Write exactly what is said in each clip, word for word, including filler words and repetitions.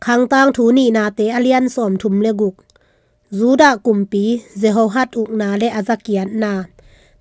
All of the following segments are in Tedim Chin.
Khangtangthu nihnate a lian sawmthum le guk. Judah kumpi Jehoash ukna le a zakiatna.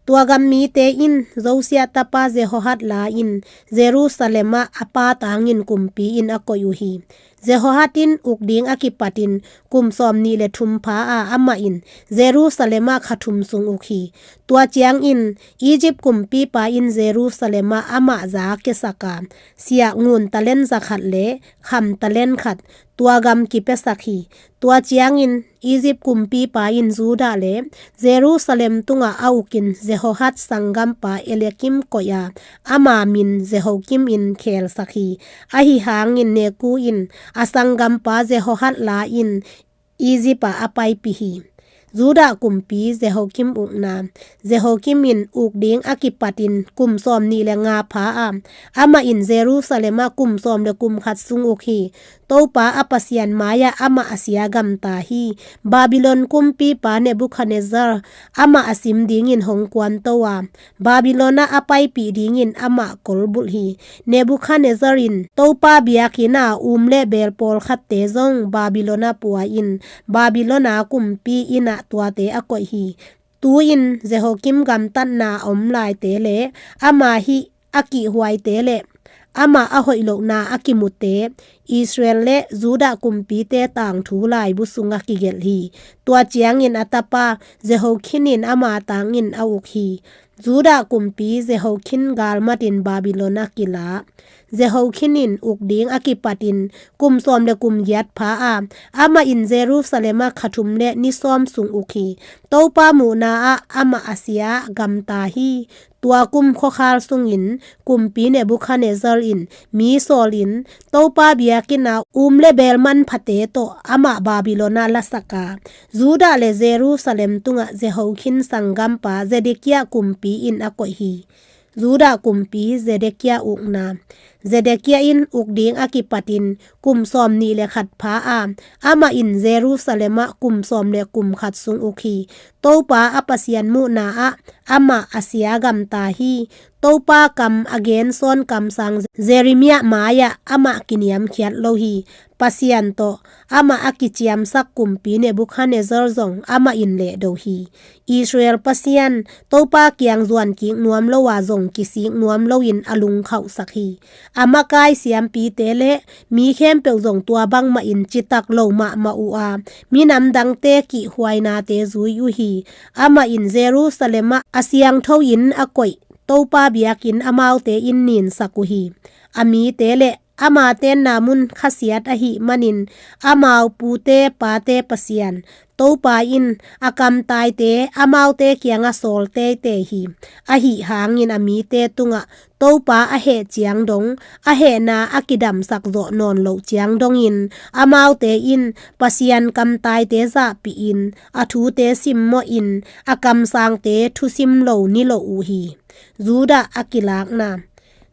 Tua gam mite in Josiah tapa Jehoash la-in Jerusalem ah a pa tangin kumpi in a koih uh hi. Jehoash in uk ding a kipatin kum sawmnih le thum pha a, amah in Jerusalem ah kha thum sung uk hi. Tua ciangin Egypt kumpipa in Jerusalem ah amah za kiasak a, siah ngun talent za khat le kham talent khat tua gam kipiasak hi. Tua ciangin Egypt kumpipa in Judah le Jerusalem tungah a ukin Jehoash sanggampa Eliakim koih a, ama min Jehoiakim in khelsak hi. Ahi hangin Neko in a sanggampa Jehoash la-in Egypt ah a paipih hi. Judah kumpi Jehoiakim ukna. Jehoiakim in uk ding a kipatin kum sawmnih le nga pha a, amah in Jerusalem ah kum sawm le kum khat sung uk hi. Topa a Pasian mai-ah amah a sia gamta hi. Babylon kumpipa Nebuchadnezzar amah a sim dingin hong kuanto a, Babylon ah a paipih dingin amah kolbulh hi. Nebuchadnezzar in Topa biakinn a um le beel pawlkhatte zong Babylon ah pua-in Babylon a kumpi inn ah tuate a koih hi. Tu-in Jehoiakim gamtatna a om laite le ama hih a kihhuaite le amah a hoih lohna a kimute, Israel le Judah kumpite tangthu laibu sungah kigelh hi. Tua ciangin a tapa Jehoiakim in ama tangin a uk hi. Judah kumpi Jehoiakim galmatin Babylon ah kila. Jehoiakim in uk ding a kipatin kum sawm le kum giat pha a, amah in Jerusalem ah kha thum le ni sawm sung uk hi. Topa muhna ah amah a sia gamta hi. Tua kum khuakhal sungin kumpi Nebuchadnezzar in mi sawlin Topa biakinn a um le beel manphate tawh amah Babylon ah lasak a, Judah le Jerusalem tungah Jehoiakim sanggampa Zedekiah kumpi in a koih hi. Judah kumpi Zedekiah ukna. Zedekiah in uk ding a kipatin kum sawmnih le khat pha a, amah in Jerusalem ah kum sawm le kum khat sung uk hi. Topa a Pasian muhna ah amah a sia gamta hi. Topa kam a gensawn kamsang Jeremiah mai-ah amah kiniamkhiat lo hi. Pasian tawh amah a kiciamsak kumpi Nebuchadnezzar zong amah in lehdo hi. Israel Pasian Topa kiang zuan kik nuam lo a zong kisik nuam loin a lungkhauhsak hi. A makai siampite le mi khempeuh zong tua bangmah in citak lo mahmah uh a, minam dangte kihhuainate zui uh hi. Amah in Jerusalem ah a siangtho inn a koih Topa biakinn amaute in ninsak uh hi. A mite le ama tenna mun khasiat ahih manin amau pute pate Pasian Topa in a kamtaite amaute kiangah sawl teitei hi. Ahi hangin a mite tungah Topa a heh ciang dong, a hehna a kidamsak zawh nawn loh ciang dongin amaute in Pasian kamtaite zahpihin a thute simmawhin a kamsangte thusim lo ni lo uh hi. Judah a kilakna.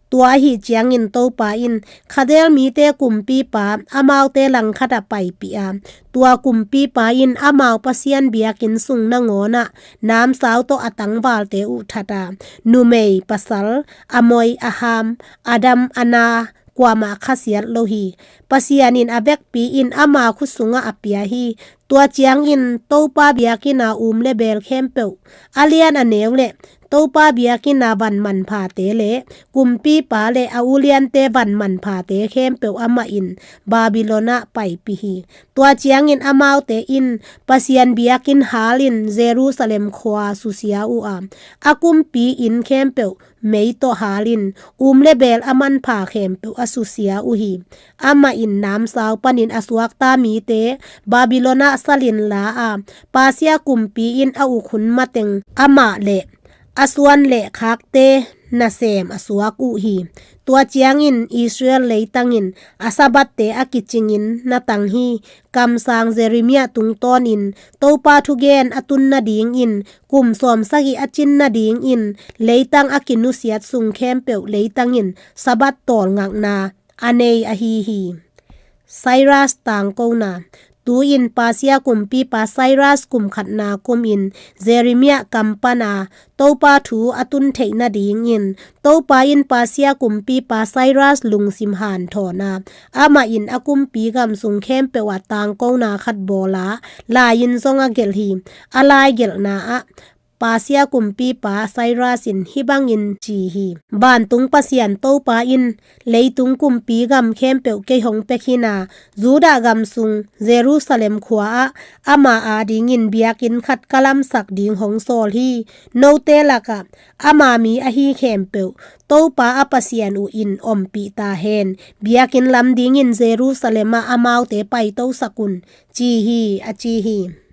Tua ahi ciangin Topa in Khaldaite mite kumpipa amaute langkhat ah paipih a, tua kumpipa in amau Pasian biakinn sung nangawnah namsau tawh a tangvalte uh that a, numei pasal, a moi a ham, a dam a na, kuamah khasiat lo hi. Pasian in a vekpi-in ama khut sungah a pia hi. Tua ciangin Topa biakinn a um le beel khempeuh, a lian a neu le Topa biakinn a van manphate le kumpipa le a uliante van manphate khempeuh amah in Babylon ah paipih hi. Tua ciangin amaute in Pasian biakinn halin Jerusalem khua susia uh a, a kumpi inn khempeuh mei tawh halin um le beel a manpha khempeuh a susia uh hi. Amah in namsau panin a suakta mite Babylon ah salin la a, Persia kumpi in a uk hun mateng amah le a suan le khakte nasem a suak uh hi. Tua ciangin Israel leitangin a Sabbath-te a kicingin na tang hi. Kamsang Jeremiah tungtawnin Topa thugen a tun nadingin kum sawmsagih a cin nadingin leitang a kinusiat sung khempeuh leitangin Sabbath tawlngakna a nei ahi hi. Cyrus tangkona. Tu-in Persia kumpipa Cyrus kum khatna kumin Jeremiah kam pana Topa thu a tun theih nadingin Topa in Persia kumpipa Cyrus lungsim hanthawn a, amah in a kumpi gam sung khempeuh ah tangkona khat bawl a, lai-in zong a gelh hi. A lai gelhna ah Persia kumpipa Cyrus in hih bangin ci hi: Vantung Pasian Topa in, leitung kumpi gam khempeuh kei hong pia khin a, Judah gam sung Jerusalem khua ah ama adingin biakinn khat ka lamsak ding hong sawl hi. Note lakah ama mi ahi khempeuh Topa a Pasian uh in ompih ta hen. Biakinn lam dingin Jerusalem ah amaute paitosak un, ci hi, a ci hi.